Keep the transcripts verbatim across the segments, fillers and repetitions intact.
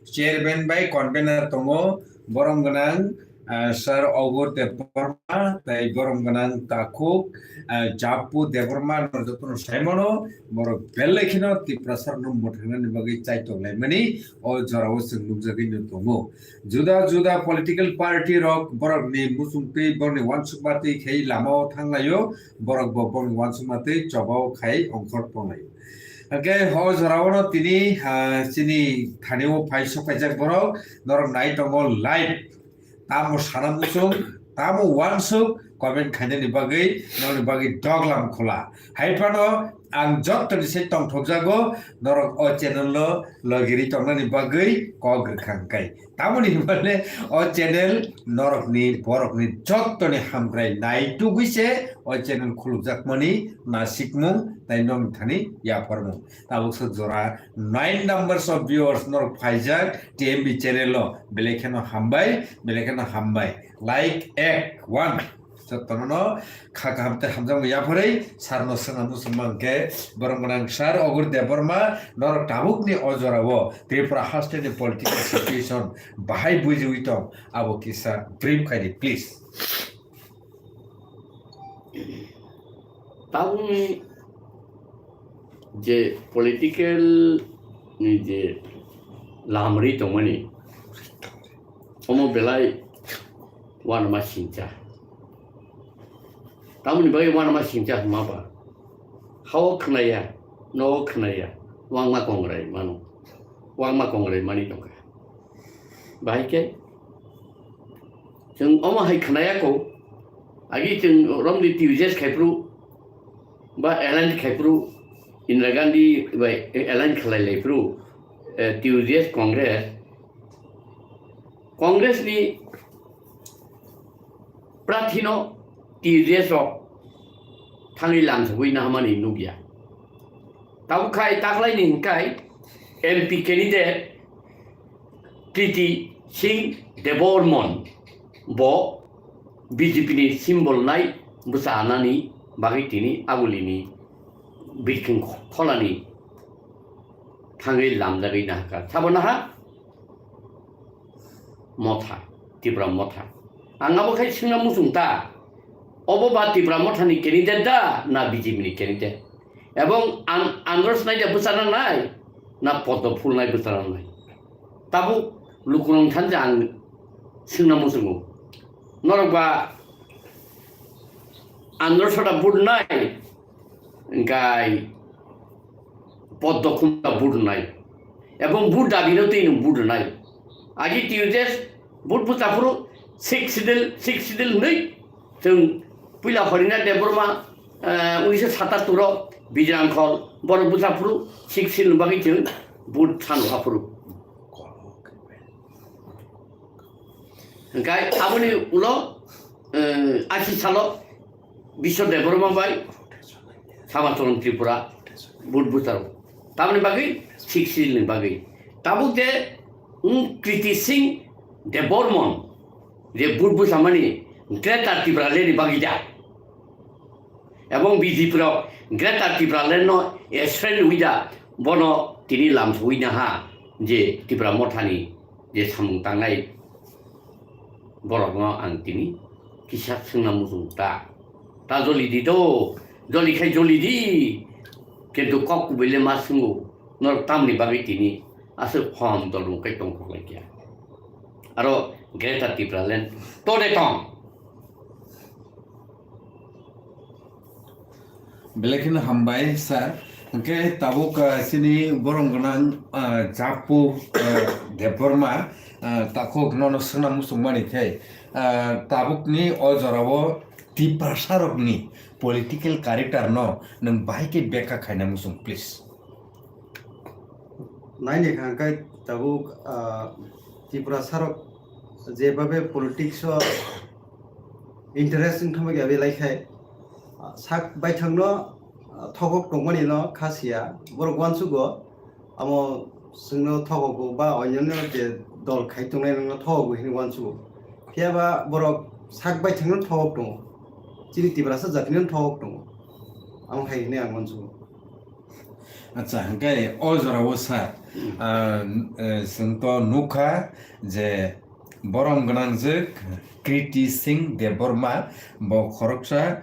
Chairman bai convener tongo, borom gwnang, ah, Sir Ogur Debbarma, tei borom gwnang takhuk, ah, Jappu Debbarma, no jotono saimano, borok belai kheno Tiprasarokno mwthangna ni bagwi chaitok laimani, o jorao chwng nukjagwi no tongo. Juda juda political party rok borokni muchungtwi, borokni uansukma twi khe lamao thanglaio, borok bo borokni uansukma twi chobao khai ongkhor tonglaio. Hwnkhe o jorao no tini, ah, chini thani o phai sok kaijak borok, norok nai tongo live. Tamo sana muchung, tamo uansuk, comment khainani bagwi, nokni bagwi doglam khula. Hai phano ang jottoni se tongthokjago, norok o channel o logiri tongnani bagwi kok rwkha hwnkhe. Tamoni hwnmale o channel norokni, borokni jottoni hamkrai naitugwi se o channel khulukjakmani nasikmung tei nokni thani yapharmung. Tabuk se jora nine numbers of viewers norok phaijak T M B channel o, belai kheno hambai, belai kheno hambai. Like ek one. Jotono no kha kaham tei hamjakmung yapharwi, sir no swngna muchungma hwnkhe, borom gwnang sir Ogur Debbarma, norok tabukni o jorao Tripura hasteni political situation bahai bujiwi tong, abo kisa brief khaidi, please. Tabukni je political ni je lamri tongmani, omo belai uanama singcha. Tamoni bagwi uanama singcha hwnma ba, hao khnaya, nogo khnaya, uangma kongrai mano, uangma kongrai mani tongkha. Bahai khe chwng omo hai khnaya ko, agi chwng romni T U J S khaiphru ba alliance khaiphru, Indira Gandhi bai alliance khlai laiphru, eh, T U J S Congress, Congress ni prarthi no T U J S rok thangwi lamsogwi nahamani nukya. Tabuk khai taklaini hwnkhe M P candidate Kriti Singh Debbarman bo B J P ni symbol nai bwsa anani bagwi tini agulini birkhing kholani thangwi lamjagwi nahakha. Sabo naha Motha, Tipra Motha. Ang abo khai swngna muchung ta, obo ba Tipra Motha ni candidate da na B J P ni candidate? Ebong an-, andros nai da bwchana nai na poddo phul nai bwchana nai? Tabuk lukurok thani je ang swngna muchungo. Norok ba andros da vote nai, hwnkhe poddo khumda vote nai. Ebong vote dabi no twi no vote nai. Agi T U J S vote bwcha phuru six schedule, six schedule hwnwi chwng puila Harinath Debbarma, eh, unisho satattur o Bijrang Khol borok bwcha phuru six schedule bagwi chwng vote sanu aphuru. Hwnkhe aboni ulo, eh, ashi salo Biswa Debbarma bai Samacharan Tripura vote bwcharo. Tamoni bagwi six schedule ni bagwi. Tabuk je, um, Kriti Singh Debbarman je vote bwchamani Greater Tipraland ni bagwi da. Ebong B J P rok Greater Tipraland no Israel wi da, bono tini lamsogwi naha je Tipra Mothani je samung tangnai borokno ang tini kisa swngna muchung ta. Ta joli di do, joli khai joli di. Kintu kok kubui le ma swngo, norok tamni bagwi tini aswk hom dol rwng kai tong kok lai kya. Aro Greater Tipraland to de tong. Belai kheno hambai, sir. Hwnkhe tabuk, ah, chini borom gwnang, ah, Jappu, ah, Debbarma, ah, takhuk nono swngna muchungmani khe, ah, tabukni o jorao Tiprasarokni political character no nwng bahai khe bekha khaina muchung, please. Naini kha hwnkhe tabuk, ah, Tiprasarok jebabe politics o interest wng thangma khe belai khai, ah, sak baithangno, ah, thokok tongmani no kha siya. Borok uansugo, amo chwngno thokogo ba onyono je dol khai tongnai rokno thokogo hinwi uansugo. Phiya ba borok sak baithangno thokok tongo. Chini Tiprasa jatino thokok tongo. Amo hai hinwi ang uansugo. Acha, hwnkhe o jorao sir, Ah, eh, chwng to nukha je borom gwnangjwk Kriti Singh Debbarma, bo khoroksa,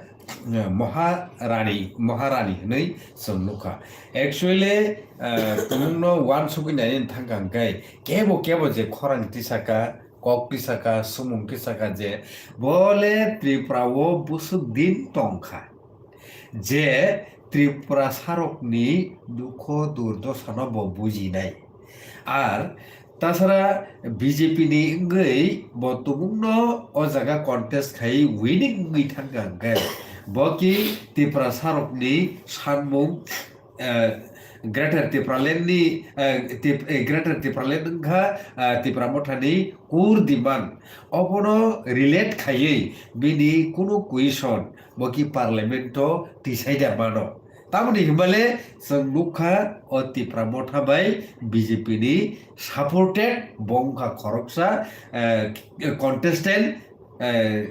eh, Maharani, Maharani hwnwi chwng nukha. Actually, eh, tumungno uansugwi nainani thangkha hwnkhe kebo kebo je khorang tisaka, kok tisaka, sumung tisaka je bole Tripura o busuk din tongkha. Je Tripurasarokni dukho durdosano bo bujinai. Ar tasara B J P ni wngwi bo tumungno o jaga contest khai winning wngwi thangkha hwnkhe bo ki Tripurasarokni sanmung, eh, Greater Tipraland ni, eh, Tip-, eh, Greater Tipraland wngkha, eh, Tipra Mothani core demand. Obono relate khaiwi bini kunu question bo ki parliament o tisai da mano. Tamoni hinmale chwng nukha o Tipra Motha bai B J P ni supported bo wngkha khoroksa, eh, contestant, eh,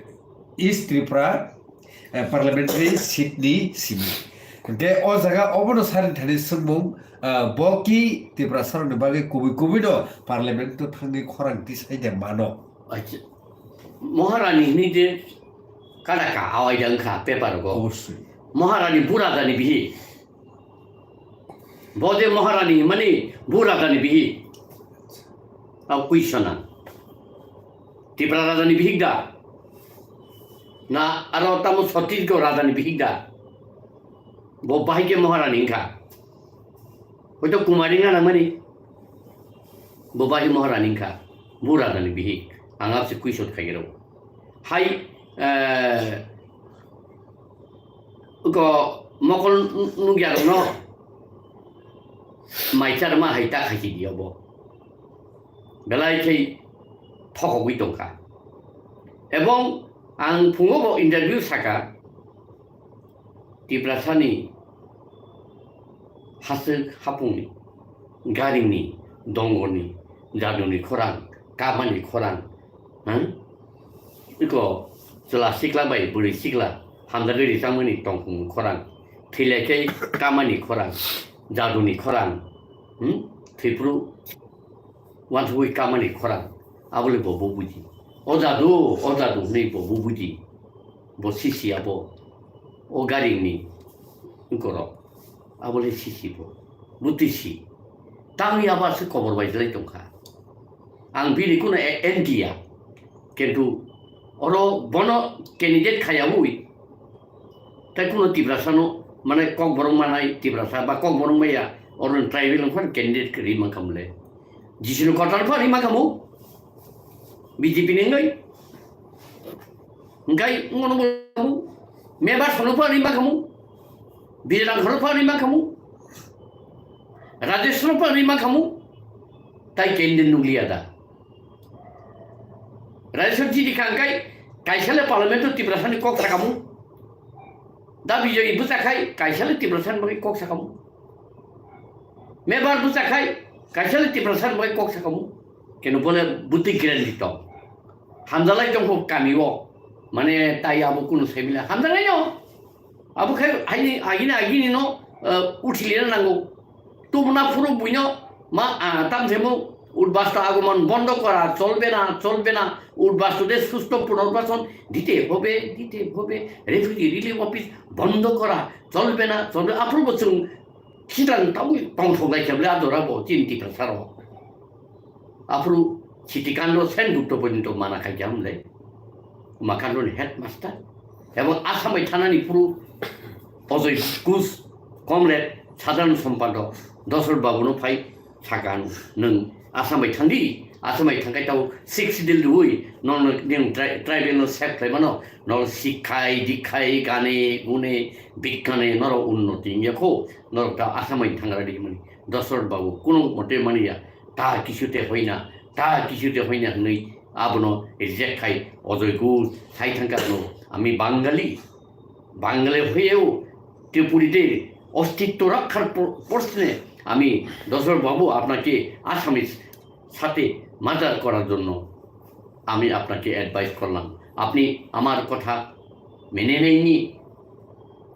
East Tripura, eh, parliamentary seat ni simi. Hwnkhe o jaga obono saring thani swngmung, eh, bo ki Tiprasarokni bagwi kubui kubui no parliament o thangwi khorang tisai da mano. Acha. Maharani hwnwi je kada ka awai da wngkha paper go. Obosoi. Maharani bu raja ni bihik. Bo je Maharani hwnmani bu raja ni bihik. Au question ang. Tipra raja ni bihik da? Na aro tamo Chhattisgarh raja ni bihik da? Bo bahai khe Maharani wngkha. Hoito Kumari wngna nangmani. Bo bahai Maharani wngkha. Bu raja ni bihik. Ang abse question khaigero. Hai, eh, ko mokol nukya rokno mai charma hai ta khaiki diyo bo. Belai khe thokogwi tongkha. Ebong ang phungo bo interview saka, Tiprasani haswk hapungni, garini, dongoni, jaduni khorang, kamani khorang, ha? Iko chwla sikla bai bwrwi sikla hamjagwi rijamani tongthokni khorang, thwilaikhe kamani khorang, jaduni khorang, hmm? Thwiphru uansugwi kamani khorang, abole bo bo buji. O jadu, o jadu hwnwi bo bo buji. Bo sisi abo. O garingni gorok. Abole sisi bo. Butwi si. Tangwi abo aswk kobor bai jlai tongkha. Ang bini kuno e-, anti ya. Kintu oro bono candidate khayabwi. Tai kuno Tiprasano, mane Kokborok manai Tiprasa ba Kokborok maya, oro tribal wngkha candidate kwrwi mankha mole. Jisino kotor pha rima khamu. B J P ni wngwi. Hingkai ngono bo khamu. Mebar sono pha rima khamu. Bilang khono pha rima khamu. Rajesh no pha rima khamu. Tai candidate nukliya da. Rajesh jidi kha hingkai kaisa le parliament o Tiprasani kok sakamu. Da Bijoy bwsa khai kaisa le Tiprasani bagwi kok sakamu. Mebar bwsa khai kaisa le Tiprasani bagwi kok sakamu. Keno bole butwi guarantee tong. Hamjalai tongkho kami o. Mane tai abo kunu saimila hamjalai no. Abo khai haini agini agini no, eh, uthilina nango. Tubuna phuru buino ma, ah, tamsemo উদ্বাস্তু আগমন বন্ধ করা চলবে না, চলবে না। উদ্বাস্তুদের সুষ্ঠু পুনর্বাসন দিতে হবে, দিতে হবে। Refugee Relief Office বন্ধ করা চলবে না, চলবে। Aphuru bo chwng khitang tabuk tongthok lai khe bwle adora bo chini Tiprasa rok. Aphuru Sitikando Sengupta porjonto mana khai khe hamle. Umakando ni headmaster. Ebong Assam bai thanani phuru Ojoi Ghosh, comrade, sadharan sompadok, Dosrot Babu no phai saka ano, nwng Assam bai thangdi, Assam bai thangkai tao six schedule rwi, nono nwng tri-, tribal no save khlai mano, nono sikhai, dikhai, gane, gune, bikkane, noro unnoti wngya kho, norok ta Assam bai thangra di hwnmani. Dosrot Babu, kuno mote mani ya, ta kisu te hoi na, ta kisu te hoi na hwnwi abono reject khai Ojoi Ghosh sai thangka no, ami Bangali, বাঙালি হয়েও ত্রিপুরীদের অস্তিত্ব রক্ষার প্র-, প্রশ্নে আমি দশরথ বাবু আপনাকে আসামির সাথে মার্জার করার জন্য আমি আপনাকে অ্যাডভাইস করলাম। আপনি আমার কথা মেনে নেননি,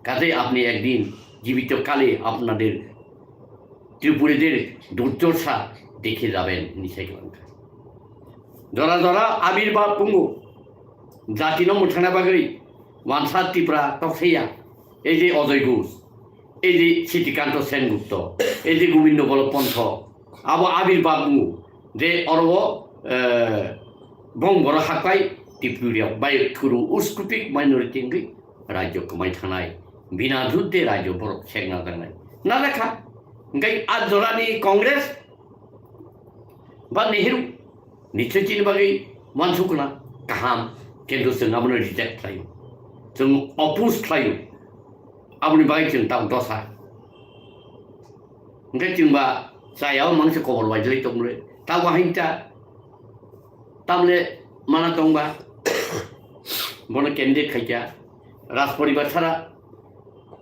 কাজেই আপনি একদিন জীবিত কালে আপনাদের Tripuridere durchorsa dekhe jaben hinwi sai kwlangkha. Jora jora abirbab wngo, jatino mwthangna bagwi wansa Tipra toksaiya, ei je Ajoy Ghosh, ei je Srikanto Sengupta, ei je Gobindo Ballabh Pant, abo abirbab wngo je oro, eh, bong borok hakpai Tripura bai thuru uskupik minority wngwi rajyo kwmai thanai, bina juddhe rajyo borok sekna tangnai. Najakha, hwnkhe a jorani Congress ba Nehru nichoi chini bagwi wansukna kaham, kintu chwng abono reject khlaio, chwng oppose khlaio, aboni bagwi chwng tamo dosa. Hwnkhe chwngba chayao mangse kobor waidilai tongmole, tamo hainta tamle mana tongba, bono candidate khaikha, Rajporibar sara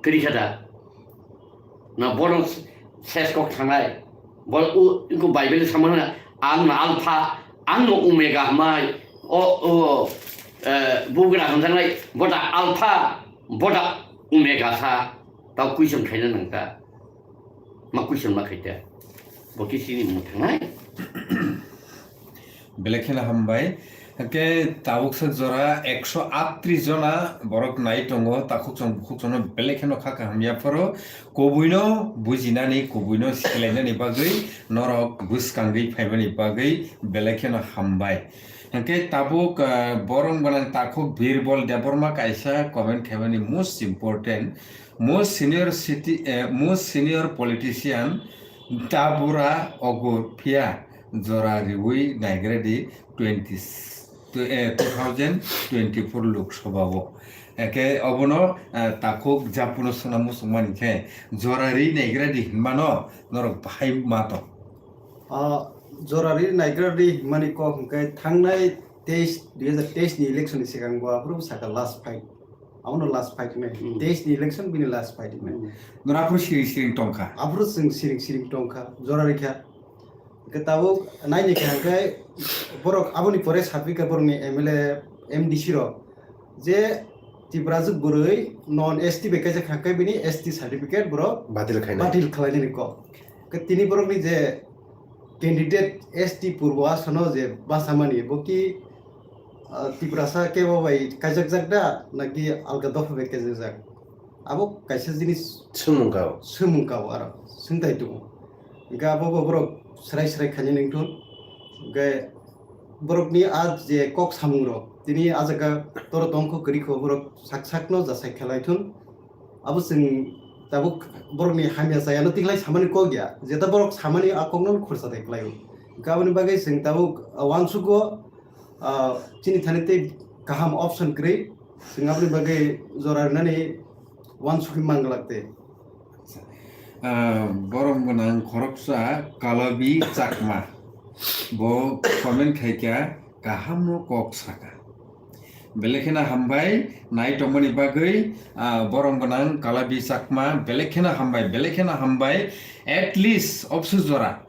kwrwi kha da? Na bono ses kok thangnai? Bo u, iku Bible sama hwna, "Ang no Alpha, ang no Omega," hwnmai. O, o, eh, bugra hwnjaknai, bo da Alpha, bo da Omega sa, tao question khaina nang ta. Ma question ma khaita. Bo khe chini mwthangnai. Belai kheno hambai. Hwnkhe tabuksa jora ekso aatris jona borok nai tongo, takhukchong bukhukchongno belai kheno kha kaham yapharo. Kubuino bujinani, kubuino silainani bagwi norok bwskangwi phaimani bagwi belai kheno hambai. Hwnkhe tabuk, ah, borong gwnang takhuk Birbol Debbarma kaisa comment khaimani most important. Most senior city, eh, most senior politician Dabura Ogur phiya jora riwi naigradi twenty, eh, two thousand twenty-four Lok Sabha o. Eke obono, eh, takhuk japuno sona musuk mani khe jora ri naigradi hinmano norok bahai ma tong. Ah, jora ri naigradi hinmani kok hwnkhe thangnai teis, dui hazar teis ni election ni swkang bo aphuru saka last fight. Abono last fight hwnwi. Hmm. Teis ni election bini last fight hwnwi. Hmm. Nora aphuru siring siring tongkha. Aphuru chwng siring siring tongkha, jora rikha. Hwnkhe tabuk naini kha hwnkhe borok aboni pore sapikha borokni M L A, M D C rok je Tiprajwk bwrwi non S T bai kaisa kha hwnkhe bini S T certificate borok batil khainai. Batil khlainani kok. Hwnkhe tini borokni je candidate S T purbo asano je basamani, bo ki, ah, Tiprasa kebo bai kaijakjak da, naki alga dopha bai kaijakjak? Abo kaisa jinis swngmung kao. Swngmung kao aro, swngtai tongo. Hwnkhe abo bo borok srai srai khaina nangthun. Hwnkhe borokni a je kok samung rok, tini a jaga toro tongkho kwrwi kho, borok sak sakno jasai khlai thun. Abo chwng tabuk borokni hamya chayano tikhlai samani kok ya, jeta borok samani a kokno khorsa tai khlaio. Hwnkhe aboni bagwi chwng tabuk, ah, uansugo, ah, chini thani tei kaham option kwrwi, chwng aboni bagwi jora rwnani uansugwi manglak tei. Ah, borom gwnang khoroksa Kalabi Chakma. Bo comment khaikha, kahamno kok saka. Belai kheno hambai, nai tongmani bagwi, ah, borom gwnang Kalabi Chakma, belai kheno hambai, belai kheno hambai. At least, obsu jora,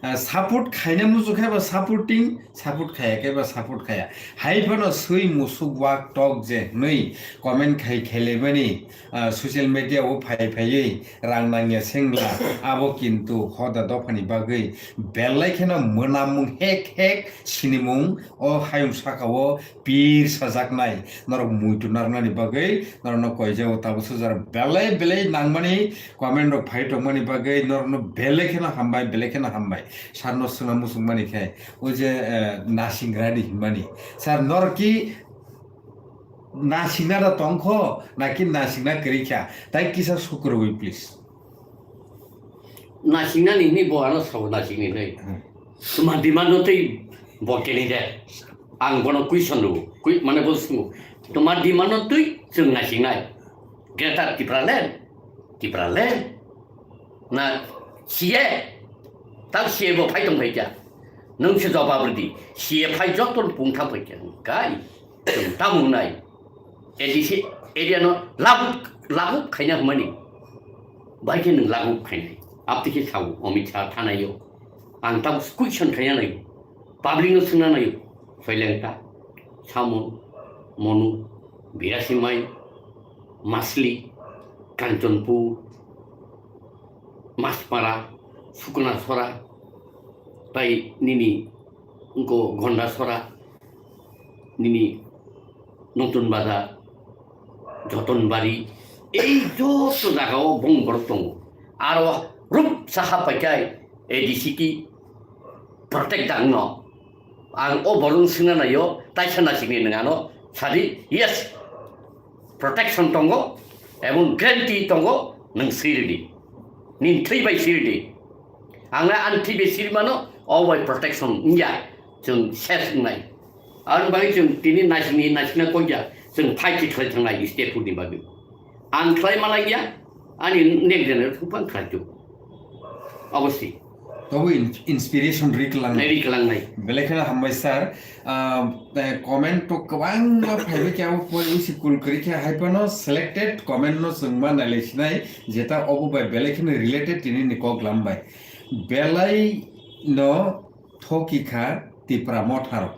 ah, support khaina muchuk khe ba supporting, support khaya khe ba support khaya. Hai phano swi musuk wak tok je hwnwi comment khai khailaimani, ah, social media o phai phaiwi rang nangya sengla, abo kintu hoda dophani bagwi belai kheno mwnamung hek hek sinimung o hayung saka o pir sajaknai, norok muitu narwknani bagwi norokno koijago. Tabuk sujak belai belai nangmani comment rok phai tongmani bagwi norokno belai kheno hambai, belai kheno hambai. Sarno swngna muchungmani khe o je, eh, nasingrani hinmani. Sir, norok ki nasingna da tongkho, naki nasingna kwrwi kha? Tai kisa sukurwi, please. Nasingnani hwnwi bo ano sao nasingni hwnwi. Hmm. Tuma demand no twi bo keni de. Ang bono question rwo, kui-, mane bo swngo. Tuma demand no twi chwng nasingnai. Greater Tipraland, Tipraland. Na C A, tang C A bo phai tong phai kya. Nwng se jawab rwdi. C A phai joto pungtham phai kya. Kai, chwng tamung nai. A D C area no lagu, lagu khaina hwnmani. Bai khe nwng lagu khainai. Abtwi khe sao, Amit Shah thanaio. Ang tamo question khaina nai. Public no swngna nai. Soilengta, Samon, Monu, Birasimai, Masli, Kanchanpur, Maspara, Sukna Sora, tai nini wngkho Gonda Sora, nini Notun Bazar, Joton Bari, ei joto jagao bong borok tongo. Aro rupsa hapai khai A D C ki protect dangno. Ang o borok swngna naio, taisa nasikni nwng ano sadi, yes, protection tongo, ebong guarantee tongo, nwng siridi. Nini thwi bai siridi. Ang le ani thwi bai siri mano, o bai protection wngya, chwng ses wngnai. Aboni bagwi chwng tini naisingni naisingna kok ya, chwng fight khlai thangnai state food ni bagwi. Ang khlai malai ya, ani next generation phang khlai tu. Obviously. Tobo in-, inspiration ri kwlangnai. Ri kwlangnai. Belai kheno hambai sir. Ah, eh, comment to kwbangma phaibai khe abo pori usi kul kwrwi khe hai phano selected comment no chwng ma nailai sinai jeta obo bai belai kheno related tini ni kok lam bai. Belai no thoki kha Tipra Motha rok.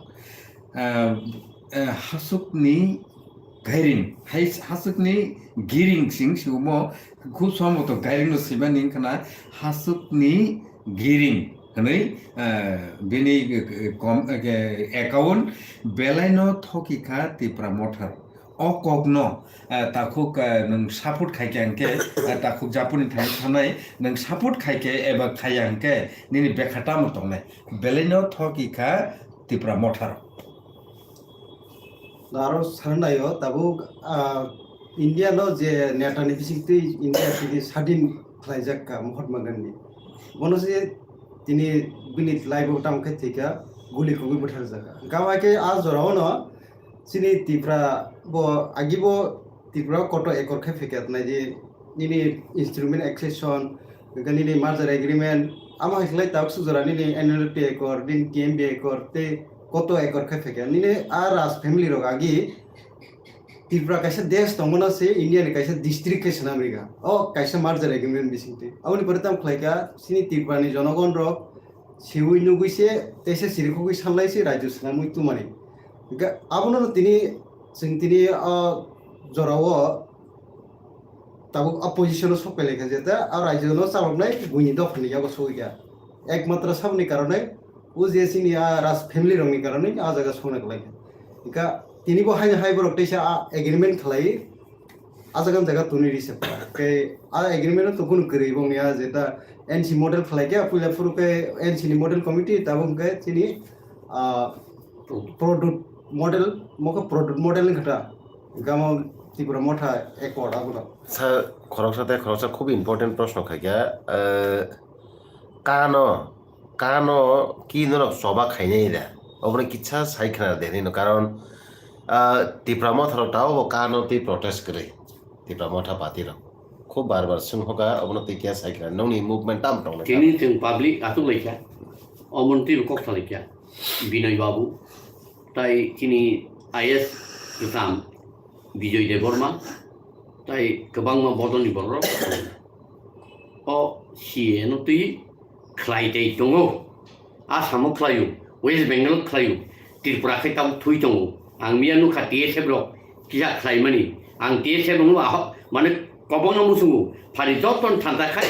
Ah, eh, hasukni gairing, hai hasukni giring sing sigumo khub somboto gairing no sibani wngkhana hasukni giring hwnwi, eh, bini, eh, kom-, eh, account belaino thoki kha Tipra Motha. O kokno, eh, takhuk, eh, nwng support khai khe hwnkhe, eh, takhuk Japuni thani thanai nwng support khai khe eba khaiya hwnkhe nini bekha tamo tongnai? Belaino thoki kha Tipra Motha rok. Aro sannaio tabuk, ah, India no je neta ni bisingtwi India tini sadin khlaijak ka Mahatma Gandhi. Bono se tini bini life o tamo khe thwikha, guli khogwi bwtharjak ka. Gama khe a jora o no chini Tipra bo agi bo Tripura koto accord khe phaikha, naidi nini instrument accession, hwnkhe nini merger agreement, amo hai khlai tabuk sujora nini N L F T accord, nini T M B accord, tei koto accord khe phaikha. Nini a Raj family rok agi Tripura kaisa desh tongmano se India ni kaisa district khe swnam rikha. O kaisa merger agreement bisingtwi. Aboni pore tamo khlaikha, chini Tripura ni jonogon rok siwi nugwi se, teisa sirikhogwi sanlai se rajyo swnamwi tumani. Hwnkhe abono tini, chwng tini o jorao tabuk opposition o sok pailai kha, jeta a rajyo no chaloknai buini dopha ni yago sogwi kha. Ekmatro saboni karone, o je chini a Raj family rokni karone a jaga sokna kwlai kha. Hwnkhe tini bo haino hai borok teisa a agreement khlai, a jaga jaga tuni risa. Khe a agreement o to kunu kwrwi bo wngya, jeta N C model khlai khe, puila phuru khe N C ni model committee, tabuk hwnkhe chini, ah, Product model, mokhe product model ni kata. Gamo Tripura Motha accord abono. Sa khoroksa tei khoroksa khub important proshno khaikha, eh, kano, kano ki norok choba khainai da? Obono kisa sai khna de hino, karon, ah, Tipra Motha rok tao bo kano tei protest kwrwi. Tipra Motha party rok. Khub bar bar swng hoka, obono tei kya sai kha, nongni movement tam tong le. Tini chwng public atuk lai kha, o montri rok kok salai kha, Binoy Babu, tai chini I A S kwcham Bijoy Debbarma, tai kwbangma bodolni borok rok. O C A no twi khlai tei tongo. Assam o khlaio, West Bengal o khlaio, Tripura khe tabuk thwi tongo. Ang miya nukha T S F rok kisa khlaimani. Ang T S F rokno aho, mane, kobongno muchungo. Phari joto no thansa khai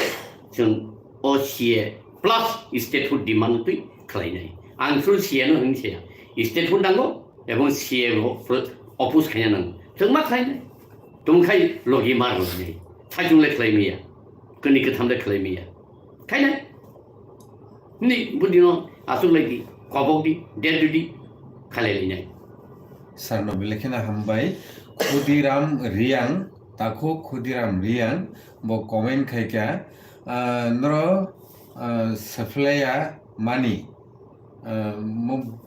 chwng o C A plus statehood demand twi khlainai. Ang suru C A no hwnwi saya. Statehood nango, ebong C A bo pro-, oppose khaina nango. Chwng ma khlainai. Tongkhai logi mar rwnai. Saichung le khlai miya. Kani katham le khlai miya. Khainai. Ni budi no asuk lai di, kobok di, der di, khalai lai nai. Sir no belai kheno hambai. Khudiram Riang, takhu Khudiram Riang, bo comment khai kha, ah, noro, ah, Seflaya mani, ah, mo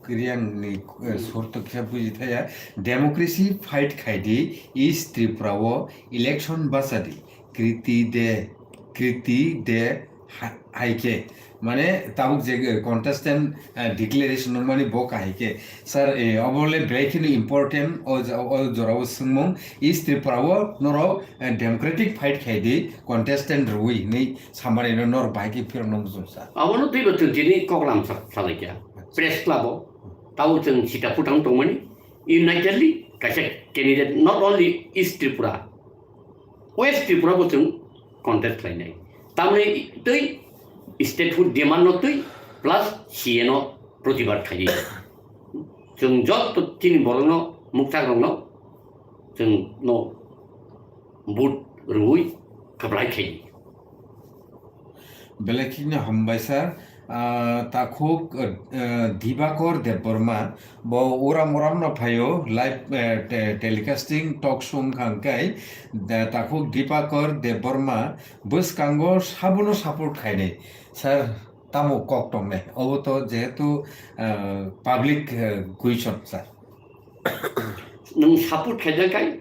Riang ni, eh, sur to khe buji thaya. Democracy fight khai di, East Tripura o election basa di. Kriti de, Kriti de ha-, hai khe. Mane tabuk je, eh, contestant, eh, declaration nungmani bo kahai khe. Sir, eh, obo le belai kheno important o ja-, o jorao swngmung. East Tripura o norok, eh, democratic fight khai di contestant rwui hinwi samani no norok bahai khe phirok nung jung sir. Abono twibo chwng chini koklam sa-, salai kha. Press club o. Tabo chwng sita phutang tongmani. Unitedly kaisa candidate not only East Tripura. West Tripura bo chwng contest khlainai. Tamni twi statehood demand no twi plus C A no protibad khaidi. Chwng joto chini borokno, mukthak rokno chwng no vote rwui kwplai khaidi. Belai kheno hambai sir. Ah, takhuk, eh, Dibakor Debbarma, bo uram uram no phaio, live, eh, te-, telecasting talk show wngkha hwnkhe, da-, takhuk Dibakor Debbarma bwskango sabono support khainai. Sir, tamo kok tongnai? Obo to jehetu, eh, public, eh, question, sir. Nwng support khaijak khai,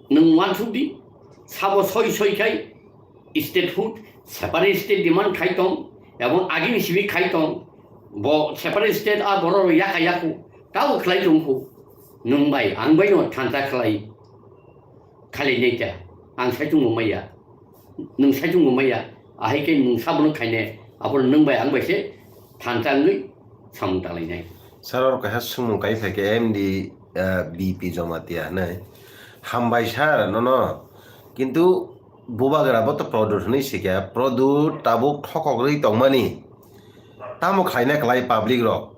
nwng uansuk di, sabo soi soi khai statehood, separate state demand khai tong, ebong agini simi khai tong, bo separate state a borok rok yaka yaku, tabo khlai tongkhu, nwng bai ang bai no thanta khlai. Khali neta, ang saichung bo maya, nwng saichung bo maya, ahai khe nwng sabono khaine, abono nwng bai ang bai se thansa wngwi samung tanglai nai. Sir, oro kaisa swngmung kai phai khe M D, eh, B P Jamatia hinwi. Hambai sir, nono. Kintu bubagra bo to Pradyut hinwi sikya, Pradyut tabuk thokok rwi tongmani. Tamo khlaina klai public rok?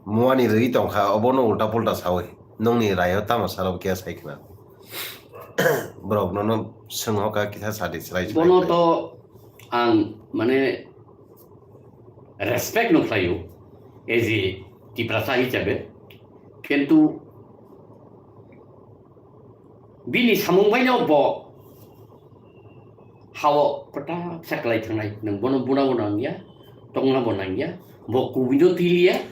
Muani rwi tongkha, obono ulta pulta sawi. Nongni raio tamo salo khe sai khna. Borok nono swngho kha kitha sadi chwrai chwrai Bono khlai. To ang mane respect no khlaio as a Tiprasa hisabe. Kintu bini samung baino bo hao kwtak sa kwlai thangnai, nwng bono buna bo nangya, tongna bo nangya, bo kubui no tiliya,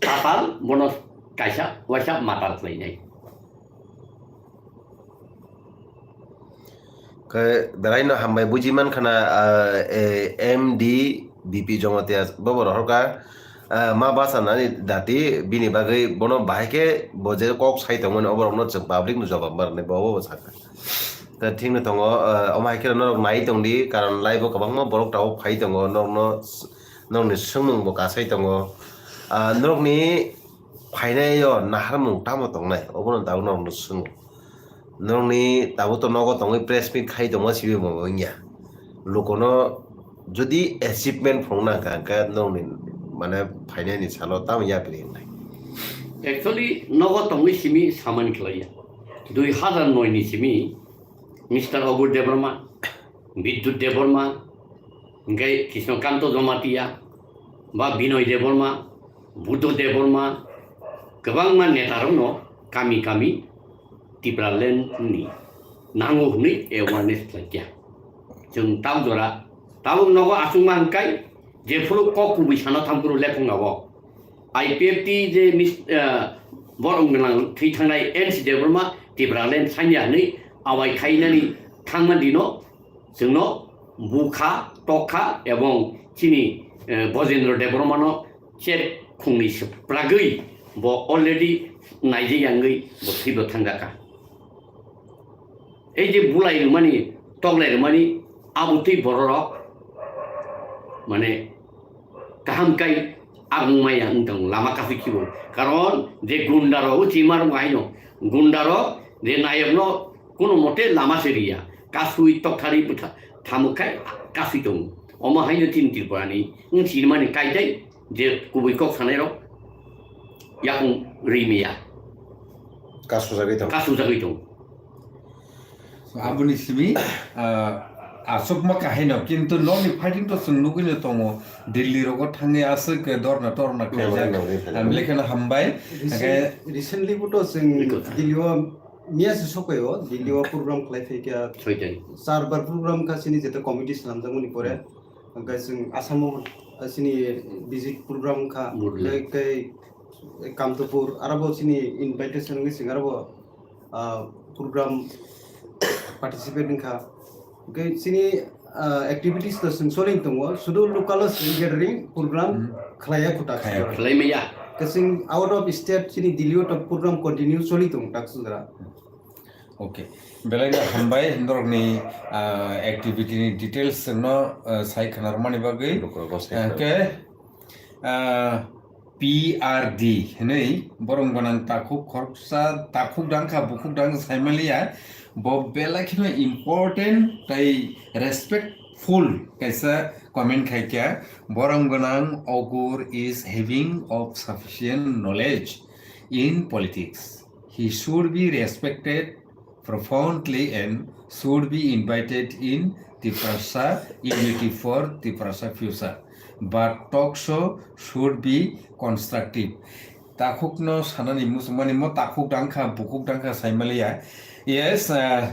tatal bono kaisa waisa matal khlainai. Khe belai no hambai buji man khana, ah, eh, M D B P Jamatia bo bo rohor kha, ah, ma basa nani dati bini bagwi bono bahai khe bo je kok sai tongmani oborok no chwng public no jawab ma rwnai bo bo sakha. Khe thik no tongo, ah, omo hai khe norok nai tong di, karon live o kwbangma borok tabuk phai tongo, norok no, norok ni swngmung bo kasai tongo. Ah, norok ni phainai o naharmung tamo tongnai, obono tabuk norok no swngo. Norok ni tabuk to nogo tongwi press meet khai tongma sibi bo wngya. Lukono jodi achievement phunukna hwnkha, hwnkhe norokni, mane, phainani salo tamo yapri wngnai? Actually, nogo tongwi simi samani khlaiya. Dui hazar noi ni simi Mister Obur Debbarma, Bidyut Debbarma, hwnkhe Krishnakanto Jamatia, ba Binoy Debbarma, Buddho Debbarma, kwbangma netarokno kami kami Tipraland ni nango hwnwi awareness khlaikha. Chwng tabuk jora, tabuk nogo achukma hwnkhai, jephuru kok kubui sana thamphuru lephunga o. I P F T je mis-, ah, borok gwnang thwi thangnai N C Debbarma Tipraland sanya hwnwi awai khainani thangma dino chwngno bukha, tokha ebong chini, eh, Bojendra Debbarmano chet khungni swpragwi bo already naijak yangwi bo thwibo thangjakha. Ei je bulai rwmani, toklai rwmani, abo twi bororok, mane, kaham kai agong maya wng tong lama kasui khibo. Karon je gundaro o chimar haino, gundaro je nayokno kono mote lama se riya, kasui tokthari bwtha-, thamuk khai kasui tongo. Omo haino chini Tripurani wng sinimani kaitai je kubui kok sanairok yakung rimia. Kasujagwi tongo. Kasujagwi tongo. Aboni simi, ah, aswkma kahaino, kintu nokni fighting to chwng nugwino tongo. Delhi rogo thangwi aswk dorna torna Nangwi, khaijak. Nangwi, nangwi. Am, lekheno hambai. Recent-, Hake recently bo to chwng Delhi o miya se sokoi o, Delhi o program khlai phai kha. Soitan. Char bar program kha chini jeta committee swnamjakmani pore. Hwnkhe chwng Assam o, ah, chini visit program kha. Murle. Hwnkhe Kamtopur, aro bo chini invitation wngwi chwng aro bo, ah, program participate wngkha. Hwnkhe chini, ah, activities no chwng choli tongo, sudu local o chwng gathering program Hmm. khlaiya kho tak Khlaiya. Khlai maya. Hwnkhe chwng out of state chini Delhi o to program continue choli tongo tak sujra. Okay. Belai no hambai norokni, ah, activity ni details no, ah, sai khna rwmani bagwi. Lukurok bo sai khna. Hwnkhe, ah, P R D hinwi borok gwnang takhuk khoroksa, takhuk dangkha, bukhuk dangkha saimaliya, bo belai kheno important tei respect Full kaisa comment khaikha, borong gwnang Ogur is having of sufficient knowledge in politics. He should be respected profoundly and should be invited in Tiprasa Unity for Tiprasa Future. But talk show should be constructive. Takhukno sanani muchungmani mo takhuk dangkha, bukhuk dangkha saimaliya. Yes, uh,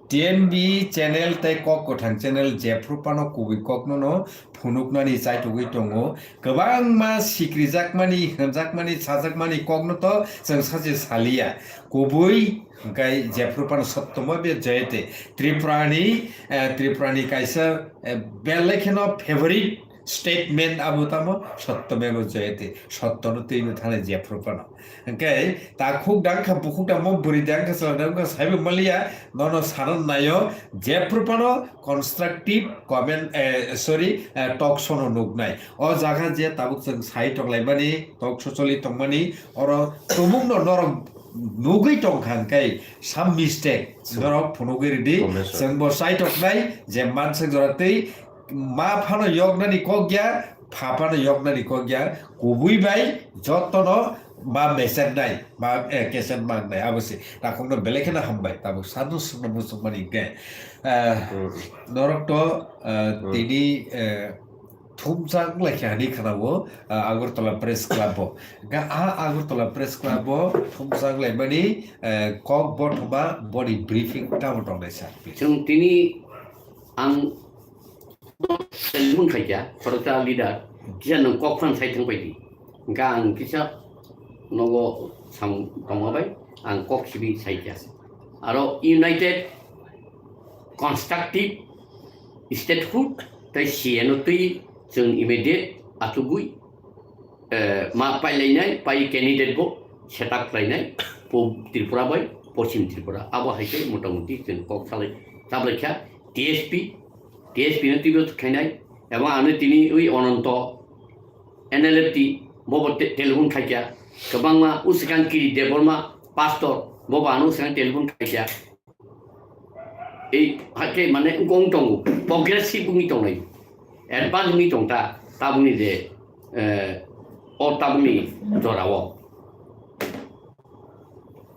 T N B channel tei Kok Kwthang channel jephru phano kubui kokno no phunuknani chaitugwi tongo. Kwbangma sikrijakmani, hwnjakmani, sajakmani kokno to chwng sachi saliya. Kubui hwnkhe jephru phano sottomo be joyete. Tripurani, eh, Tripurani kaisa, eh, belai kheno favorite statement abo tamo sottomeva joyete, sottono twiwi thani jephru phano. Hwnkhe takhuk dangkha, bukhuk dangmo, bwrwi dangkha, chwla dangkha saibo maliya, nono sana naio, jephru phano constructive comment, eh, sorry, eh, talk show no nuknai. O jaga je tabuk chwng sai tonglaimani, talk show choli tongmani, oro tumungno norok nugwi tongkha hwnkhe some mistake norok phunugwi ridi. Chwngbo sai toknai je manswk jora twi ma phano yoknani kok ya, pha phano yoknani kok ya, kubui bai jotono ma mesen nai, ma, eh, kesen mang nai, abo se takhukno belai kheno hambai, tabuk sadu sukno muchungmani hwnkhe, eh, norok to, eh, tini, eh, thumsa wnglaikha hinwi khwnao, eh, Agartala Press Club o. Hwnkhe a Agartala Press Club o thumsa wnglaimani, eh, kok bothoma boni briefing tamo tongnai sir, please. Chwng tini ang telephone khaikha, khoroksa leader, kisa nwng kok phan sai thangpaidi. Hwnkhe ang kisa nogo samung tongma bai ang kok sibi saikha. Aro united, constructive, statehood tei C N O twi chwng immediate achugwi, eh, ma pailainai, pai candidate bo setup khlainai, po-, Tripura bai, Poschim Tripura. Abo hai khe motamuti chwng kok salai, chaplaikha T S P, T S P no twibo khainai, ebong ano tini ui Ononto, N L F T, bobo te-, telephone khaikha, kwbangma uswkang Kiri Debbarma, pastor, bobo ano uswkang telephone khaikha. Ei, hakhe mane wngkong tongo, progressive wngwi tongnai, advance wngwi tongta, tabukni je, eh, o tabukni jorao.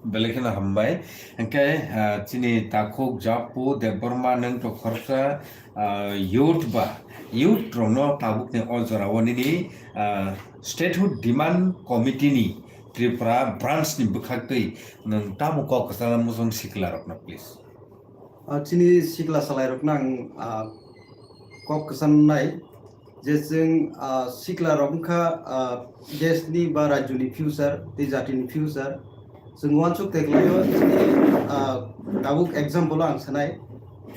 Belai kheno hambai. Hwnkhe, ah, chini takhuk Japu Debbarma nwng to khoroksa, ah, youth ba, youth rokno tabukni o jorao nini, ah, statehood demand committee ni Tripura branch ni bwkhaktwi nwng tamo kok kwchangma muchung sikla rokno, please. Ah, chini sikla salai rokno ang, ah, kok kwchangnai je chwng, ah, sikla rok wngkha, ah, desh ni ba rajyo ni future tei jati ni future. Chwng uansuk tei khlaio chini, ah, tabuk example o ang sanai.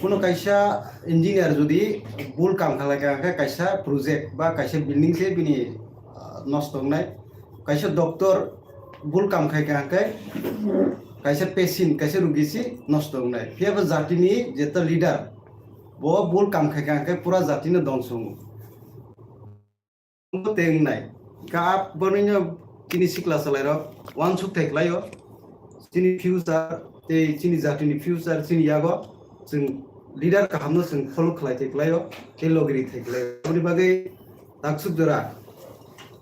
Kuno kaisa engineer jodi bul kam khalai kha khe kaisa project ba kaisa building se bini, ah, nosto wngnai. Kaisa doctor bul kam khai kha khe kaisa patient, kaisa rugi si nosto wngnai. Phiya bo jati ni jeta leader bo bul kam khai kha khe pura jati no dongso wngo. Tei wngnai. Ka ap bwrwino chini sikla salai rok uansuk thai khlaio. Chini future tei chini jati ni future chini yago chwng leader kaham no chwng follow khlai thai khlaio tei logiri thai khlaio. Aboni bagwi taksuk jora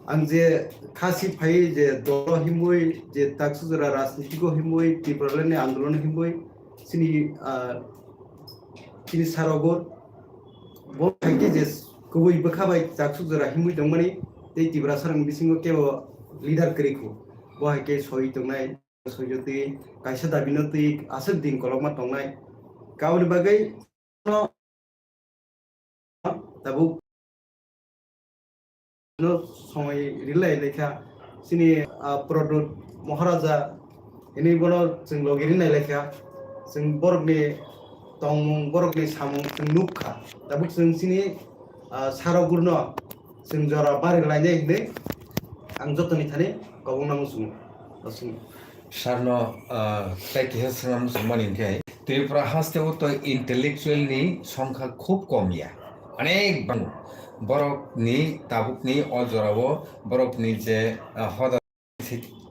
ang je khasi phai je dolo himwi je taksuk jora rajnitiko himwi Tipraland ni andolon himwi chini, ah, chini sarogo bo hai khe je kubui bwkha bai taksuk jora himwi tongmani tei Tiprasa rokni bisingo kebo leader kwrwi kho. Bo hai khe soi tongnai, soi jotwi kaisa dabi no twi aswk din kolokma tongnai. Kauni bagwi no tabuk no somoi rilai lekha chini, ah, Pradyut Maharaja hinwi bono chwng logi rinai lekha chwng borokni tongmung, borokni samung chwng nukha. Tabuk chwng chini, ah, sarok gurno chwng jora bari lainai hinwi ang jotoni thani kobong nang muchungo. Sir no, ah, tei kisa swngna muchungmani hwnkhe, Tripura haste o to intellectual ni songkha khub kom ya. Onek bang borok ni tabuk ni o jora o borok ni je, ah, hoda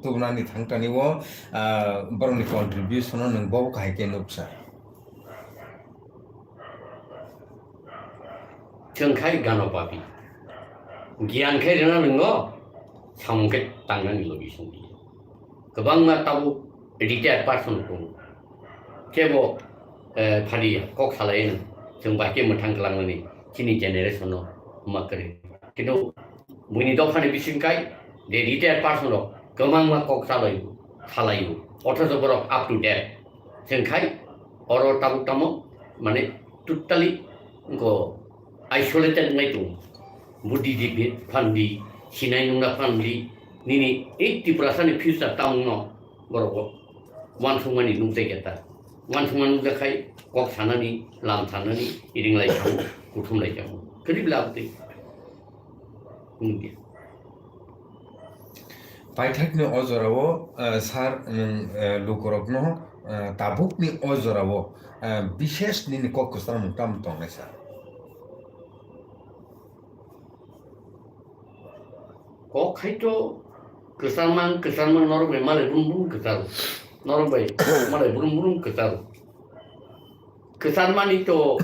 tubunani thangtani o, ah, borok ni contribution o nwng bo kahai khe nuk sir. Chwng khai gano papi. Giyan khai rwna nwngo, samung khe tangnani logi songdi. Kwbangma tabuk retired person tongo. Kebo, eh, phadiya, kok salai no. Chwng bai khe mwthang kwlangnani chini generation no ma kwrwi. Kintu buini dophani bising kai, je retired person rok kwbangma kok salai, salai o. Othocho borok up to date. Chwng khai oro tabuk tamo, mane, totally wngkho isolated wngwi tongo. Buddhijibi phan di, sinai nungna phan di, nini ei Tiprasani future tamungno borok uansukmani nukjai khe ta. Uansukma nukjak khai kok sanani, lam sanani, ringlai thango, kuthumlai thango. Kwrwi bla abotwi. Nukya. Paithakni o jorao, eh, sir, nwng, eh, lukurokno, eh, tabukni o jorao, eh, bishes nini kok kwchangmung tamo tongnai, sir? Kok hai to kwchangmang, kwchangmang norok bai malai brum brum kwcharo. Norok bai malai brum brum kwcharo. Kwcharmani to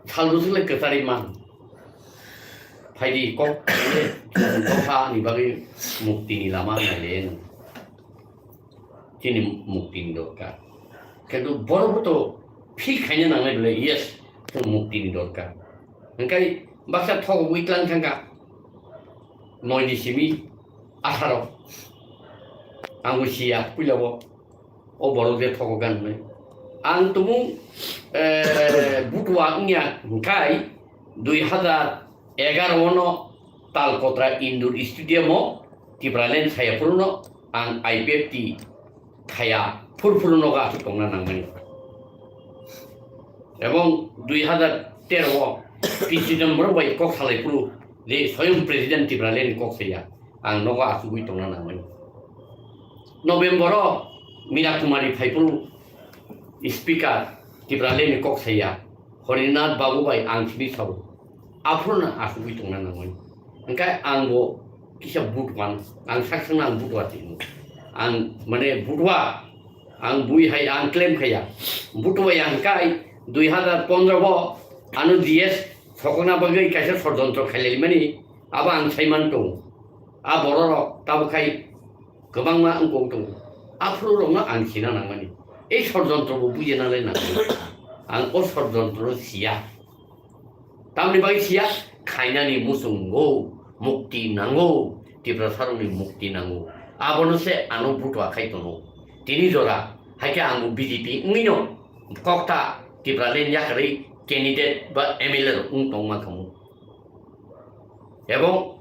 sal bwswk le kwcharwi man. Phaidi kok dopha ni bagwi mukti ni lama naile nw. Chini mukti ni dorkar. Kintu borok bo to feel khaina nangnai bole, yes, chwng mukti ni dorkar. Hwnkhe baksa thok wngwi tlang thangkha. Noi ni simi atharo. Ang bo siya puila bo. O borok je thogo gan hwnwi. Ang tumung, eh, butua wngya hwnkhe dui hazar egaro no Talkotra Indoor Stadium o Tipraland saya phuru no ang I P F T khaya phuru phuru nogo aswk tongna nangmani. Ebong dui hazar tero o P C Chidambaram bai kok salai phuru je soyong President Tipraland kok saya. Ang nogo achugwi tongna nangmani. November o Mira Kumari phaiphuru speaker Tipraland ni kok saya Horinath Babu bai ang simi sao. Aphuru no achugwi tongna nangmani. Hwnkhe ang bo kisa butuan, ang sak sakno ang butua timo. Ang mane butua, ang bui hai ang claim khaya. Butua yang kai dui hazar pondro bo ano G S sokna bagwi kaisa sodjontro khailai mani. Abo ang saiman tongo. A bororok tabuk khai kwbangma wngkok tongo. Aphuru rokno ang sina nangmani. Ei sodjontro bo bujina lai nangmani. Ang o sodjontro siya. Tamni bagwi siya, khainani muchungo mukti nango, Tiprasarokni mukti nango. Abono se ano butua khai tono. Tini jora, haikhe ang bo B J P wngwino kokta Tipraland yakarwi candidate ba M L A rok wng tongma khamu. Ebong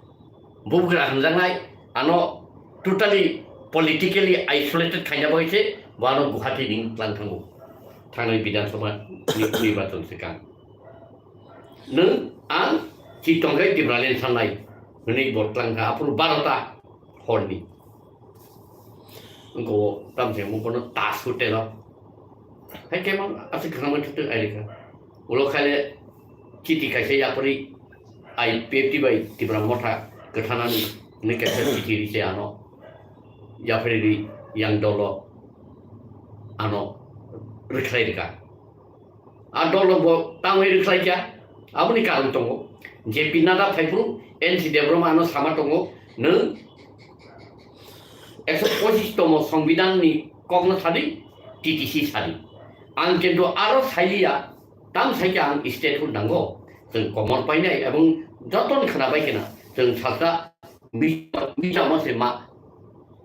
bubagra hamjaknai ano totally politically isolated khaina bagwi se bo ano Guwahati ning tlang thango. Thangnai Bidhan Sabha ni nirbachon swkang. Nwng ang chitongkhai Tipraland sanai hwnwi bo tlang kha aphuru barota horni. Wngkha o tamse wngkha no tas hotel o. Hai khe mang aswk khwnamwi thwktwk airikha. Ulo khaile chiti kaisa yapri I P F T bai Tipra Motha kwthanani hwnwi kaisa chiti ri se ano. Yapri ri yang dolo ano rwkhlai rwkha. A dolo bo tangwi rwkhlai kha. Aboni karon tongo. J P Nadda phaiphuru N C Debbarma ano sama tongo. Nwng ekso pochis tomo Songbidan ni kokno sadi, T T C sadi. Ang kintu aro sailiya, tam saikhe ang statehood nango. Chwng komor painai ebong jotoni khwna bai khwna chwng salsa mi-, mijamo se ma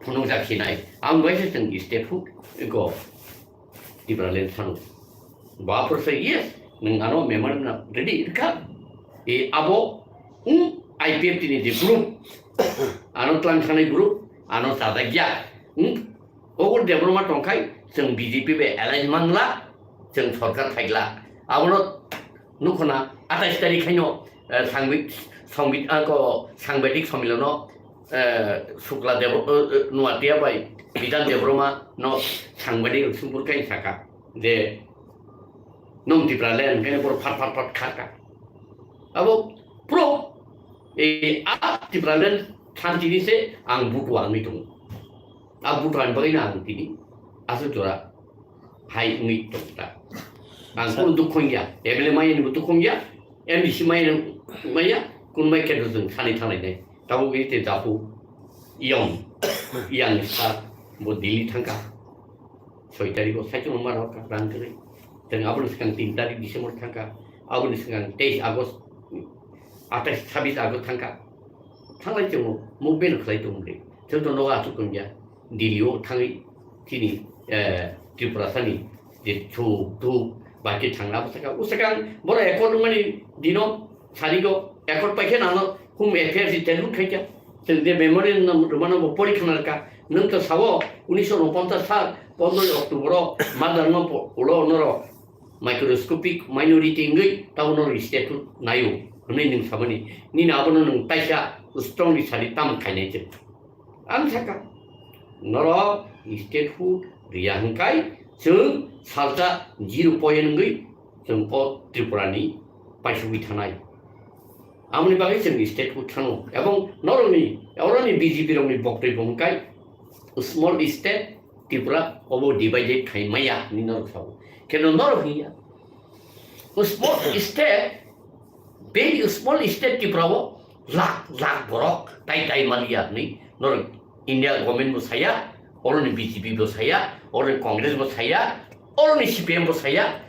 phunukjak sinai. Ang bai se chwng statehood eko Tipraland sanu. Bo aphuru se, yes, nwng ano memorandum ready rwkha. E abo, um, I P F T ni je group, ano tlang sanai group, ano chajakya. Um, obo Debbarma tongkhai, chwng B J P bai alliance mangla, chwng sorkar phaikla. Abono nukhona atais tarikh haino, eh, sangbi-, sangbi-, ah, ko, sangbadik sommilono, eh, Sukla Deb-, eh, eh, Nuatia bai Bidhan Debbarma no sangbadik sungpur kai saka je, "Nwng Tipraland hwnkhe borok phat phat phat kharkha." Abo pro, eh, a Tipraland thantini se ang butua wngwi tongo. A butua ni bagwi no ang tini aswk jora hai wngwi tongkha. Ang kunu dukhu wngya, M L A maya ni bo dukhu wngya, M D C maya ni maya, kunbai khe chwng sani thanglainai. Tabuk ri te japu, yong, yang sa, bo Delhi thangkha. Soi tarikh o saichung ma rok rang kwrwi. Chwng aboni swkang tin tarikh December thangkha. Aboni swkang teis August, atais sabis August thangkha. Thanglai chwng movement khlai tong de. Chwng to nogo achuk tongya. Delhi o thangwi chini, eh, Tripura sani je thuk thuk bai khe thangna bwsakha. Usakang bono accord wngmani dino sarigo accord paikhe nangno hum F I R si telhun khaikha. Chwng je memorial no rwmano bo pori khna rwkha. Nwng to sao unisho unoponchas sal pondroi October o Madarno po-, ulo norok microscopic minority wngwi tabo norok statehood naio hwnwi nwng samani. Nini abono nwng taisa strongly sadi tamo khainai chwng. Ang sakha, norok statehood riya hwnkhai chwng salsa zero point wngwi chwng o Tripura ni paisugwi thanai. Aboni bagwi chwng statehood thano. Ebong norokni, oroni B J P rokni boktoi bo hwnkhai small state Tripura obo divided khai maya hwnwi norok sao. Keno norok hiya. Small state, very small state Tripura o lakh lakh borok tai tai maliya hwnwi norok India government bo saya, oroni B J P bo saya, oroni Congress bo saya, oroni C P M bo saya,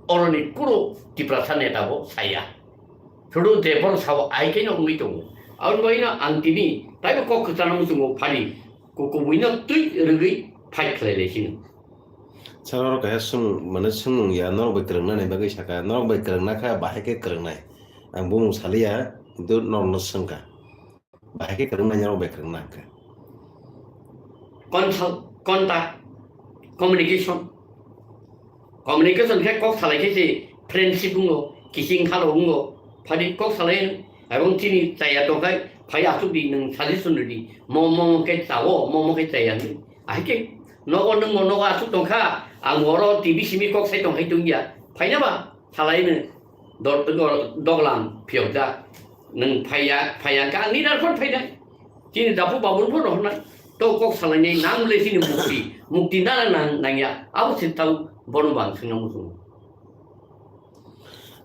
oroni kuro Tiprasa neta bo saya. Thodo je borok sabo ai khe no wngwi tongo. Aboni bagwi no ang tini taibo kok kwchana muchungo phani kukubuino twi rwgwi fight khlai lai sino. Sir, oro kaisa swng, mane swngmung ya, norok bai kwrwngna ni bagwi saka, norok bai kwrwngna kha, bahai khe kwrwngnai. Ang bumung saliya, kintu norokno swngkha. Bahai khe kwrwngna norok bai kwrwngna hwnkhe. Consult, contact, communication. Communication khe kok salai khe se friendship wngo, kiching khalo wngo. Phadi kok salai, ebong chini chaya tongkhai, phai asuk di nwng suggestion rwdi. Mo, mo, mo khe chao, mo, mo khe chaya hwnwi. Ahai khe nogo nwng mo nogo asuk tongkha, ang oro T V simi kok sai tongkhai tongya. Phaina ba? Salai nwng dor-, dor-, doglam phiyokjak. Nwng phaiya, phaiya kha, ang nini arphan phainai. Chini dapu babun pho rohornai. To kok salainai nang le chini mukti. Mukti nana nang, nangya. Abo se tau bono bang swngna muchungo.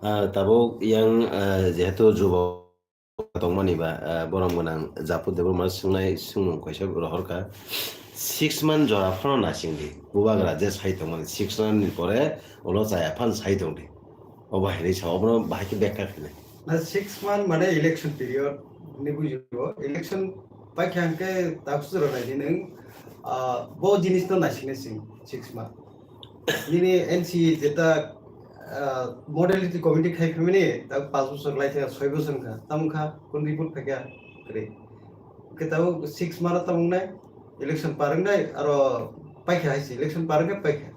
Ah, tabuk yang, ah, jehetu jubo tongmani ba, ah, borom gwnang Japu Debbarma swngnai swngmung kaisa rohorkha. Six month jora phano nasingdi. Bubagra je sai tongmani six month ni pore ulo chaya phan sai tongdi. Obo hai sa obono bahai khe bekha khinai. Na six month mane election period ni bujibo. Election paikha hwnkhe taksu jora naidi nwng, ah, bo jinis no naisingna sing six month. Nini N C jeta, ah, modality committee khai phaimani, ta panch bosor lai thaya, soi bosor wngkha, tamo wngkha, kun report phaikha, kwrwi. Hwnkhe tabuk six month tamo wngnai, election par wngnai, aro paikha hai se, election par wngkhe paikha.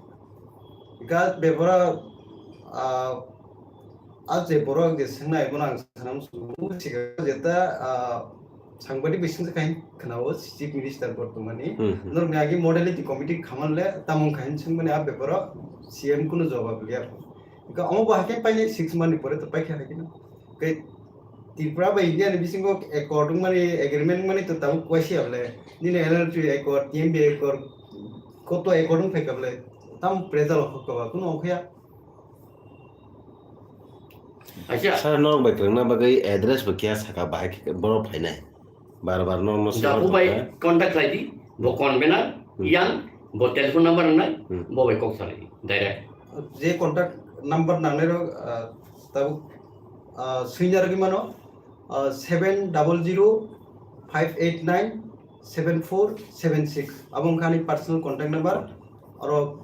Ga bebora, ah, Ah, je borok je swngnai, bono ang sana muchungo. Sikha jeta, ah, sangbadik bising se kain khwnao, Chief Minister bortomani. Hmm, hmm. Norokni agi modality committee khaman le tamung kain swngmani a beparo C M kuno jawab liya. Ka omo bo hakhe painai six month ni pore to paikha hakhe no. Kai Tripura bai India ni bisingo accord mani, agreement mani to tabuk kwaisi able. Nini N R P accord, T M B accord, koto accord wng phaikha ble. Tam pressure hokha ba kuno okya. Acha. Sir, norok bai kwrwngna bagwi address bo kiya saka bahai khe borok phainai. Bar bar norok no Japu bai contact khlai di, bo convener, Hmm. yang, bo telephone number wngnai, Hmm. bo bai kok salai di, direct. Je contact number nangnai rok, ah, tabuk, ah, swina rwgwi mano, ah, seven double zero five eight nine seven four seven six. Abo wngkha ani personal contact number. Oro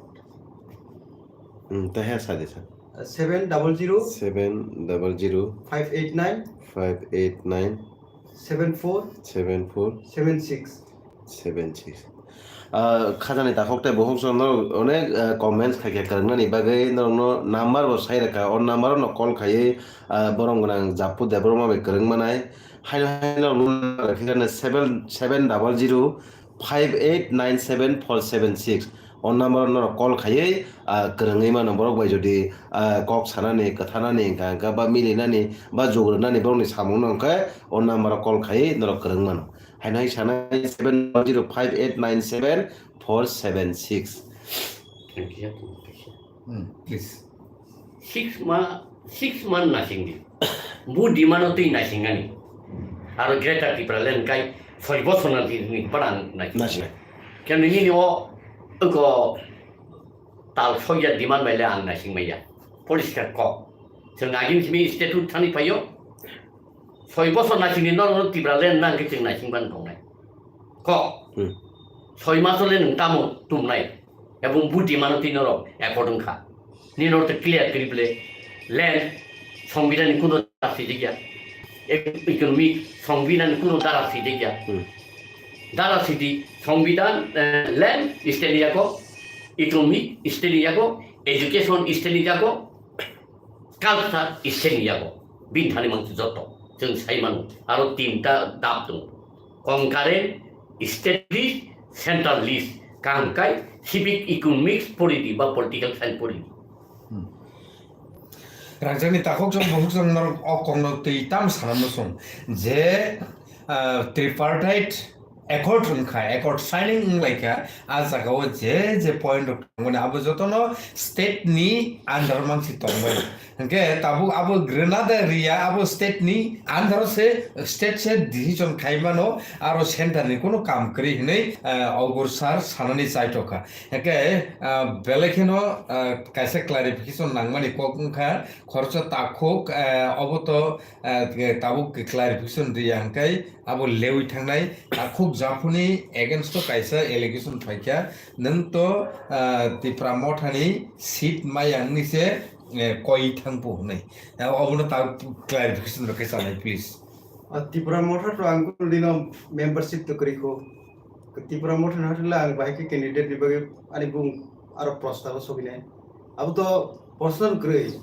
Hmm, taiha sa de sa. Seven double zero Seven double zero five eight nine five eight nine seven four seven four seven six. Seven six. Ah, khajani takhuk tei bukhuk song no onek, ah, comments khai khe kwrwngna ni bagwi norok no number bo sai rwkha. O number no call khaiwi, ah, borom gwnang Japu Debbarma bai kwrwng manai. Haino haino number khe seven, seven double zero five eight nine seven four seven six. O number norok call khaiwi, ah, kwrwngwi mano borok bai jodi, ah, kok sanani, kwthanani, hwnkha hwnkha ba milinani, ba jugurunani borokni samung no hwnkhe o number o call khaiwi norok kwrwng mano. Haino hai sanai seven zero five eight nine seven four seven six. Hmm, please. Six ma-, six month nasingdi. Bu demand-o twi naisingani. Aro Greater Tipraland kai soi bosor na twi ni parang naising. Naising. Khe nini o, oko tal soya demand bai le ang naising maya. Poriskar kok. Chwng agin simi statute thani phaio. Soi bosor naisingni norok no Tipraland nang khe chwng naising ban tongnai. Kok. Hmm. Soi maso le nwng tamo tumnai. Ebong bu demand-o twi norok accord wngkha. Nini norok to clear kwrwi bwle land Songbidanni kuno dara swijak ya. Ek-, economic Songbidanni kuno dara swijak ya. Hmm. Dara sidi Songbidan, eh, land state ni yago, economic state ni yago, education state ni yago, culture state ni yago. Bini thani mang joto. Chwng sai mano. Aro tinta dap tongo. Concurrent, state list, central list, kaham kai civic economics poridi ba political science poridi. Hmm. Rangchakni takhuk chwng bukhuk chwng norok o kokno twi tam sanamno chwng je, ah, tripartite accord wngkha, accord signing wnglaikha, a jagao je je point rok tongmani abo jotono state ni under mangsi tongmani. Hwnkhe tabuk abo Grenada area abo state ni under se, state se decision khaimano, aro center ni kunu kam kwrwi hinwi, ah, Augur sir sanani chaitokha. Hwnkhe, ah, belai kheno, ah, kaisa clarification nangmani kok wngkha, khoroksa takhuk, ah, obo to, ah, tabuk clarification riya hwnkhe abo lewi thangnai, takhuk japhuni against o kaisa allegation phaikha, nwng to, ah, Tipra Mothani seat maya wngwi se, eh, koi thangphu hwnwi. Ah, obono ta clarification rwkhe chanai, please. Ah, Tipra Motha to ang kunu dino membership to kwrwi kho. Tipra Motha ni hotel ang bahai khe candidate ni bagwi ani bung aro prosta o sogwi nai. Abo to personal kwrwi.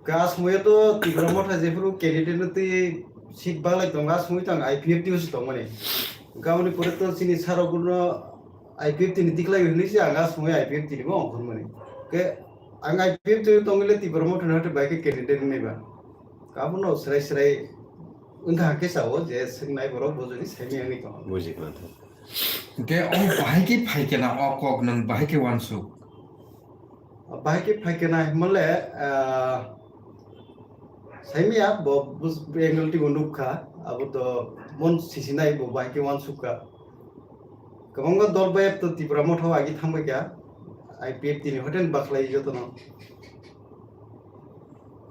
Ka asmoi to Tipra Motha jephuru candidate no twi seat balai tongo, asmoi to ang I P F T o se tongmani. Ka aboni pore to chini sir rok no I P F T ni tikhlai hinwi se ang asmoi I P F T ni bo ongkhormani. Ke ang I P F T o tongile Tipra Motha ni hotel bahai khe candidate nai ba. Abono srai srai wngkha khe sao je swngnai borok bo jodi saimaya wngwi tongo. Buji khna tha. Hwnkhe o bahai khe phai khe na o kok nwng bahai khe uansuk? Bahai khe phai khe na himale, ah, saimaya bo bus-, angle twi bo nukha, abo to mon sisinai bo bahai khe uansuk kha. Kwbangma dol bai to Tipra Motha o agi thangbai kha, I P F T ni hotel bakhlai jotono.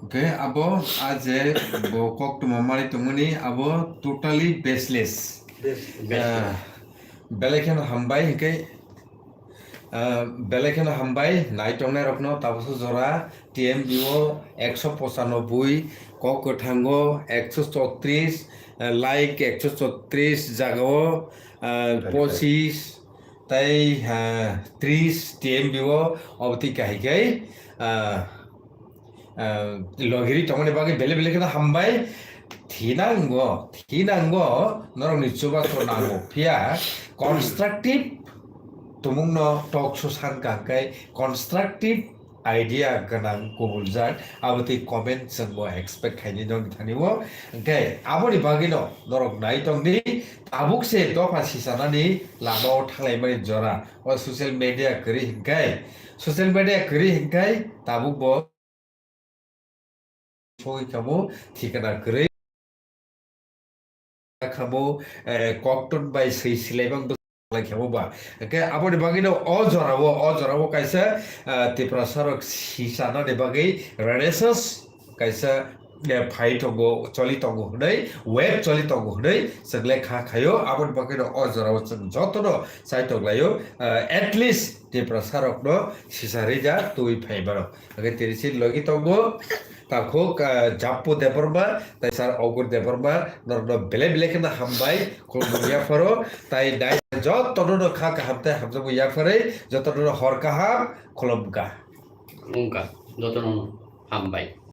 Hwnkhe abo a je bo koktwma manwi tongmani abo totally baseless. Bes-, bes-, Ah, belai kheno hambai hwnkhe, ah, belai kheno hambai nai tongnai rokno tabukso jora T M B o ekso pochanobui, kok kwthango ekso chotris, ah, like ekso chotris jagao, ah, Belai kheno. Pochis, Tai, ha, tris T M B o obotwi kahai khai, ah, ah, logiri tongmani bagwi bele bele kheno hambai. Thinango, thinango, norokni chubachu nango. Phiya constructive tumungno talk show san kaham khai constructive idea gwnang kubuljak, abo twi comment chwngbo expect khainai nokni thani o. Hwnkhe aboni bagwino norok nai tongdi, tabuk se dopha sichanani lama o thanglaimani jora. O social media kwrwi hwnkhe, social media kwrwi hwnkhe tabuk bo sogwi kamo thikana kwrwi. Khamo, eh, kokton bai swi silaibang bwsai khamo ba. Hwnkhe aboni bagwino o jorao, o jorao kaisa, eh, Tiprasa rok sichanani bagwi renaissance kaisa, eh, phai tongo, choli tongo hwnwi, wave choli tongo hwnwi chwng le kha khaio. Aboni bagwino o jorao chwng jotono chai tonglaio, eh, at least Tiprasa rokno sisa rija twi phai mano. Hwnkhe tini chini logi tongo takhuk, ah, Jappu Debbarma, tai sir Augur Debbarma, norokno belai belai kheno hambai, khulumung yapharo, tai nai jotono no kha kaham tai hamjakmung yapharwi, jotono no hor kaham, khulumkha. Wngkha, jotono hambai.